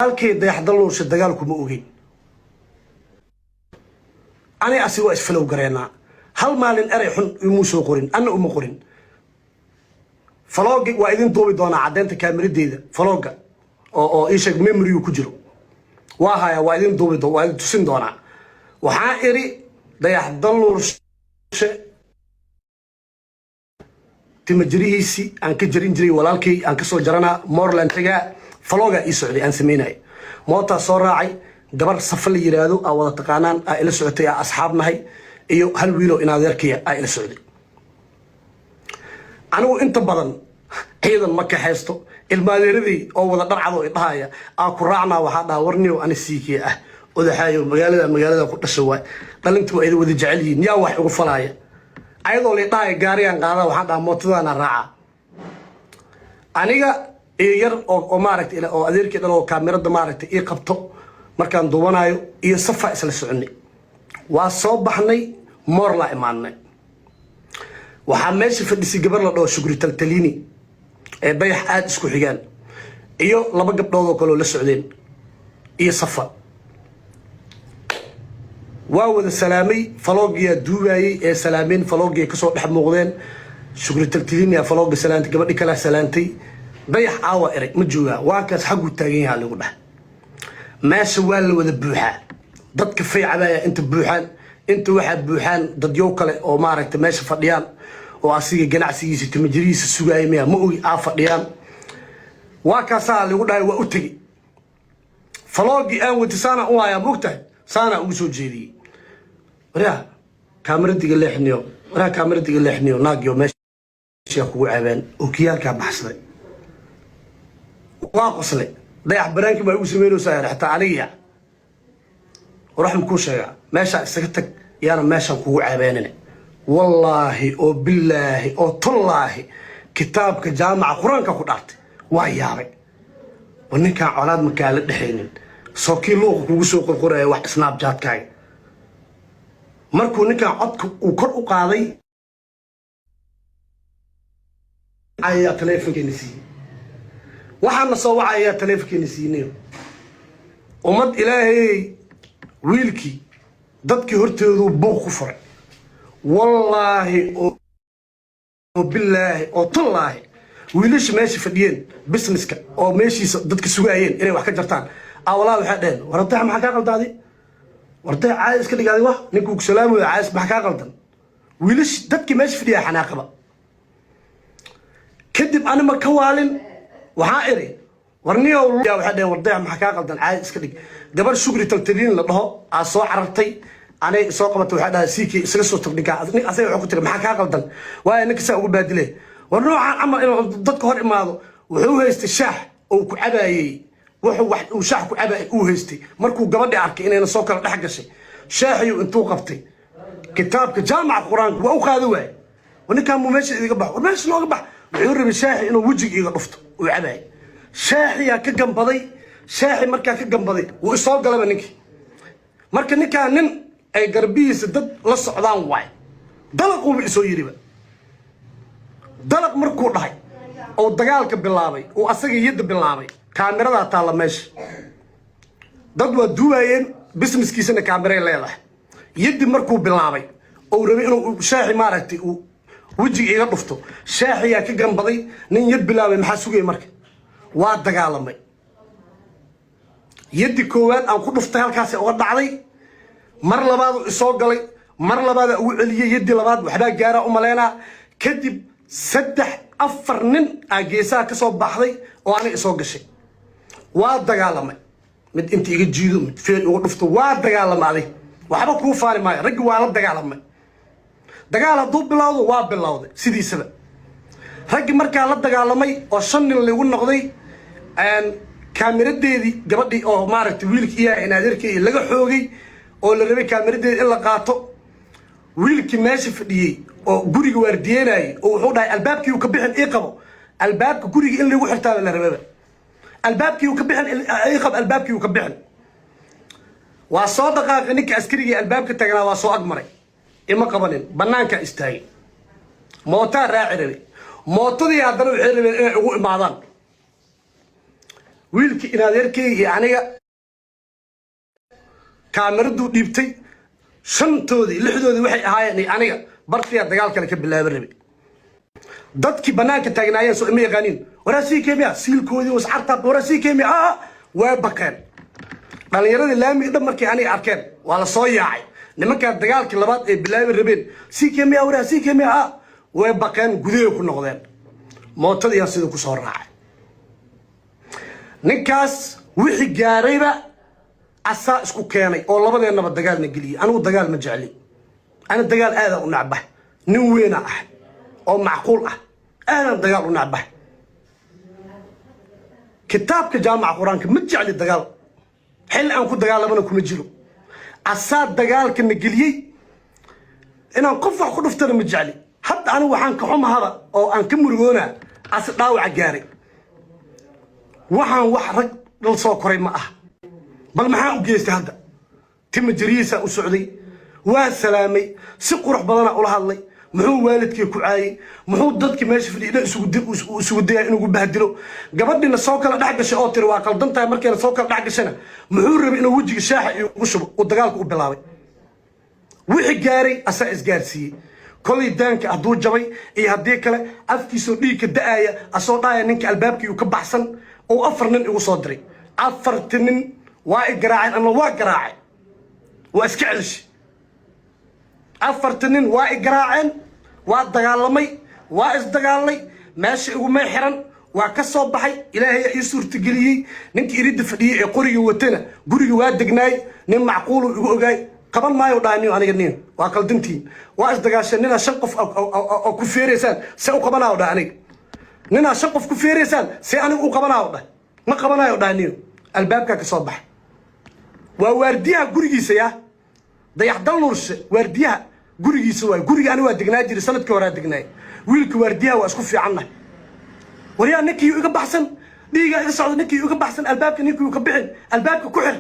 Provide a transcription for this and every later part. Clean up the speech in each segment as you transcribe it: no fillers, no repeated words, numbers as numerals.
Halkay Dayaxdaluusha dagaalku ma ogeyn. Ani asi waa isfalow gareynaa. Hal maalin erey xun imuu soo qorin, anna uma qorin. Vlog-gi waa idin duubi doonaa, caddeynta kaamiradeeda vlog-ga oo iisheeg memory-gu ku jiro waa haya, waa idin duubi, waa idin tusin doonaa. Waxaan iri Dayaxdaluurshe timajirihiisii aan ka jarin jiray walaalkay aan ka soo jaranaa Moreland tagaa. Vlog-gaa ii socday aan samaynaya, mootaa soo raacay. Gabar Safa la yiraahdo aa wada taqaanaan aa ila socotay, aa asxaab nahay, iyo hal wiiloo inadeerkaya aa ila socday. Anigu inta badan ciidan ma kaxaysto. Ilmaadeeradii oo wada dharcado idhahaya aa ku raacnaa. Waxaa dhaha, warniyow, ani siikii ah odaxaayo, magaalada ku dhasha waay, dhalintu waa idin wada jecel yihiin, yaa wax igu falaaya? Ayadoo la dhahaya gaarigaan qaadaa, waxaan dhaha mootadaana raaca. Aniga iyo yar oo maaragtay oo adeerkii dhal oo kaamirada maaragtay ii qabto markaan duubanayo iyo Safa isla soconay. Waa soo baxnay, Moorlaa imaanay. Waxaa meesha fadhisay gabar la dhaho Shukri Taltalini ee Dayax aada isku xigaan, iyo laba gabdhood oo kaleo la socdeen iyo Safa. Waa wada salaamay, vlog-giyaa duubaayey ee salaameen, vlog-giay kasoo dhex muuqdeen. Shukri Taltaliniyaa vlog-ga salaantay, gabadhi kalaa salaantay. Dayax aawa eray, ma joogaa? Waa kaas, xagguu taagan yahaa lagu dhah. Meesha waa la wada buuxaa, dadka fay cabaaya inta buuxaan, inta waxaa buuxaan dadyow kale oo maaragtay meesha fadhiyaan oo asiga ganacsigiisa timajirihiisa sugaaya miya, ma ogi, aa fadhiyaan. Waa kaasaa lagu dhahay. Waa u tegi, vlog-gii aan wati saana u hayaa, mogtahay, saanaa ugu soo jeediyey. Waryaa, kaamiradiga leexniyo, waryaa, kaamiradiga leexniyo, naagyo meesha kugu ceebeen, okiyaalkaa baxsaday. Waa qoslay. Dayax baraankii baa igu samaynaysaa xitaa anigiya. War, waxaan kuu sheegaa, meeshaa isaga tag, yaana meeshaan kugu ceebeenine. Wallaahi oo bilaahi oo tollaahi, kitaabka jaamaca Qur-aanka ku dhaartay, waa yaabay. War, ninkaan colaad makaa la dhexaynin? Soo kii luuqa kugu soo qorqoraya wax Snapchatkaaga markuu ninkaan codka uu kor u qaaday ayaa taleefonkeena siiyey. Waxaana soo wacayaa taleefonkeena siinayo. Ummad Ilaahay, wiilkii dadkii horteeduu buuq ku furay. Wallaahi oo bilaahi oo tallaahi, wiilasha meesha fadhiyeen businesska oo meeshiisa dadka sugaayeen inay wax ka jartaan aa walaa waxay dheheen, war Dayax, maxaa kaa qaldaaday? War Dayax, caadi iska dhigaaday. Wah, ninkuu ku salaamayo, caadi, maxaa kaa qaldan? Wiilash dadkii meesha fadhiyaa xanaaqaba. Kadib anima ka waalin, waxaa iri, war niyow, waxay dheheen, war Dayax, maxaa kaa qaldan? Caadi iska dhig. Gabar Shukri Taltaliin la dhaho aa soo carartay, anay soo qabatay. Waxay dhahay, siikii isaga soo tag ninkaa. Nin asaga wuxuu ku tiri, maxaa kaa qaldan? Waayo ninka saa ugu baadile. War noocaan camal inuu dadka hor imaado, wuxuu haystay shaax oo ku cabaayey, wuxuu wax uu shaax ku cabaayay uu haystay. Markuu gabadhi arkay inayna soo kala dhex gashay, shaaxiyuu intuu qabtay, kitaabka jaamaca Qur-aanka waa u qaadi waaye. War, ninkaan muu meesha idiga bax, war meesha nooga bax. Wuxuu rabay shaaxi inuu wejiga iga dhufto uu cabaayay. Shaaxiyaa ka gambaday. Shaaxi markaa ka gambaday, wuu isoo galaba ninkii. Marka ninkaan nin ay garbihiisa dad la socdaan waay. Dalaquuba isoo yiriba. Dalaq markuu dhahay oo dagaalka bilaabay, uu asaga yadda bilaabay, kaamiradaa taalla meesha, dad waa duubaayeen, businesskiisana kaamiray leedahay. Yaddi markuu bilaabay oo rabay inuu shaaxi maaragtay uu wejiga iga dhufto, shaaxiyaa ka gambaday. Nin yad bilaabay maxaa sugaya? Marka waa dagaalamay. Yaddi koowaad aan ku dhuftay halkaasi uga dhacday. Mar labaad isoo galay, mar labaada ugu celiyey yaddi labaad, waxbaa gaaraa u malaynaa. Kadib saddex afar nin aa geesaha ka soo baxday oo aniga isoo gashay. Waa dagaalamay, mid inta iga jiido, mid feel igu dhufto. Waa dagaalamaaday, waxba kuu faani maayo. Raggi waa la dagaalamay. Dagaal hadduu bilowdo, waa bilowday sidiisaba. Raggi markaa la dagaalamay oo shan nin lagu noqday, kaamiradeedii gabadhii oo maaragtay wiilki iyaha in adeerkay laga xoogay oo la rabay kaamiradeedi in la qaato. Wiilkii meesha fadhiyey oo guriga waardiyenayay oo wuxuu dhahay, albaabkii uu ka bixin, ii qabo. Albaabka guriga in lagu xirtaaba la rababa. Albaabkii uu ka bixin, ii qabo, albaabkii uu ka bixin. Waa soo dhaqaaqay ninka askarigii albaabka taagnaa, waa soo agmaray, ima qabanin, banaankaa istaagay. Mootaa raaci rabay, mootadii haddana waxay rabeen inay ugu imaadaan. Wiilkii inadeerkeyga iyo aniga kaameraduu dhiibtay, shantoodii lixdoodii waxay ahaayeen iyo aniga bartiyaa dagaal kale ka bilaaban rabay. Dadkii banaanka taagnaayeen soo ima yaqaaniin. Waraa sii kemiya siilkoodii wascarta, waraa sii kemiya. Waa baqeen dhalinyaradii laamiga dhan. Markay aniga arkeen waa la soo yaacay. Nimankaa dagaalkii labaad ay bilaabi rabeen, sii kemiya, waraa sii kemiya, way baqeen, gudahay ku noqdeen. Mootadii sida ku soo raacay. Ninkaas wixii gaarayba asaa isku keenay oo labadeennaba dagaalna geliyey. Anigu dagaal ma jecli, ana dagaal aadaan u nacbah. Nin weyna ah oo macquul ah, aadaan dagaal u nacbah. Kitaabka jaamaca Qur-aanka ma jecli dagaal, xilli aan ku dagaalamana kuma jiro. Asaa dagaalkana geliyey. Inaan qof wax ku dhuftana ma jecli. Hadda anigu waxaan ka xumahaba oo aan ka murugoonaa ase dhaawaca gaaray. Waxaan wax rag dhal soo koray ma ah. Bal maxaa u geystay hadda? Tima jarihiisaa u socday, waa salaamay, si qurux badana ula hadlay. Muxuu waalidkii ku caayey? Muxuu dadkii meesha fadhiida isugu dayay inuu bahdilo? Gabadhiina soo kala dhex gashay oo tiri waa qaldan tahay, markayna soo kala dhex gashana, muxuu rabay inuu wejiga shaaxa igu shubo? Uu dagaalka u bilaabay. Wixii gaaray asaa isgaarsiiyey. Kolay daanka hadduu jabay iyo haddii kale, afkiisoo dhiigka da'aya, asoo dhahaya ninka albaabkii uu ka baxsan oo afar nin igu soo diray. Afarti nin waa i garaaceen, ama waa garaacay, waa iska celishi. Afarti nin waa i garaaceen, waa dagaalamay, waa isdagaalnay. Meesha igumay xiran, waa ka soo baxay. Ilaahay ii suurtageliyey. Ninkii iridda fadhiyey ee qoriga watana guriga waa degnaay. Nin macquulu igu ogaay, qaban maayo dhahay. Nin aniga nin waa qaldantiin, waa isdagaasheen. Ninaa shan qof oo ku feeraysaan see u qabanaayo dhahay. Aniga ninaa shan qof ku feeraysaan see aniga u qabanaayo dhahay? Ma qabanayo dhahay. Niyo albaabkaa ka soo baxay waa waardiyaha gurigiisa. Yaa Dayaxdal Nuurshe, waardiyaha gurigiisa waay. Guriga ani waa degnaa jiray, sanadkii horaa degnaay. Wiilka waardiyaha waa isku fiicannahay. Waryaa, ninkii iga baxsan, dhiigaa iga socda, ninkii iga baxsan albaabka, ninkii ka bixin, albaabka ku xir.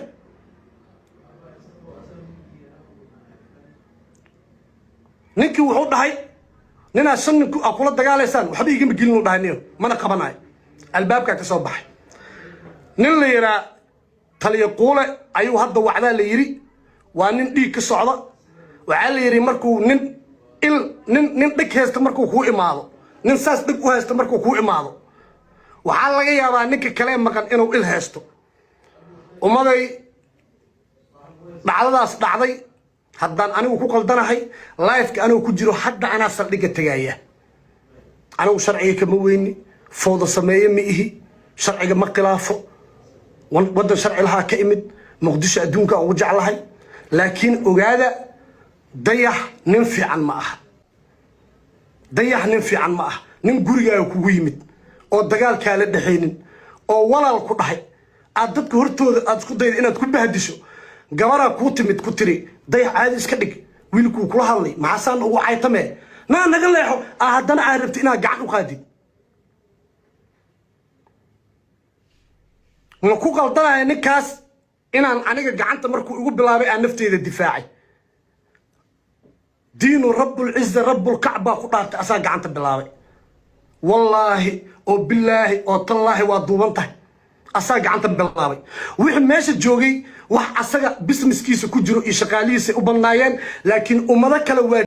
Ninkii wuxuu dhahay ninaa shan nin aa kula dagaalaysaan waxba igama gelin uu dhahay. Niyo mana qabanayo, albaabkaa ka soo baxay. Nin la yidhaa Taliya Quule ayuu hadda wacdaa. La yidhi waa nin dhiig ka socda. Waxaa la yidhi markuu nin il nin dhig haysta markuu kuu imaado, nin saas dhig u haysta markuu kuu imaado, waxaa laga yaabaa ninka kale maqan inuu il haysto. Ummaday, dhacdadaas dhacday haddaan anigu ku qaldanahay, live-ka anigu ku jiro hadda anaa saldhigga tegaya. Anigu sharciga kama weyni, fooda sameeye ma ihi, sharciga ma khilaafo. Waddan sharci lahaa ka imid, Muqdisho adduunka ugu jeclahay. Laakiin ogaada, Dayax nin fiican ma aha. Dayax nin fiican ma aha. Nin gurigaaga kugu yimid oo dagaalkaa la dhexaynin oo walaal ku dhahay, aad dadka hortooda aad isku dayda inaad ku bahdisho. Gabaraa kuu timid, ku tiri Dayax caadi iska dhig, wiilkuu kula hadlay, maxaasaan ugu caytamee, naa naga leexo, aa haddana aad rabti inaad gacan u qaadid. Ma ku qaldanaya ninkaas inaan aniga gacanta markuu igu bilaabay aan nafteyda difaacay? Diinu rabbulciza rabbulkacbaa ku dhaartay, asaa gacanta bilaabay. Wallaahi oo bilaahi oo tallaahi, waa duuban tahay, asaa gacanta bilaabay. Wixii meesha joogay wax asaga businesskiisa ku jiro iyo shaqaalihiisa u badnaayeen, laakiin ummado kale waa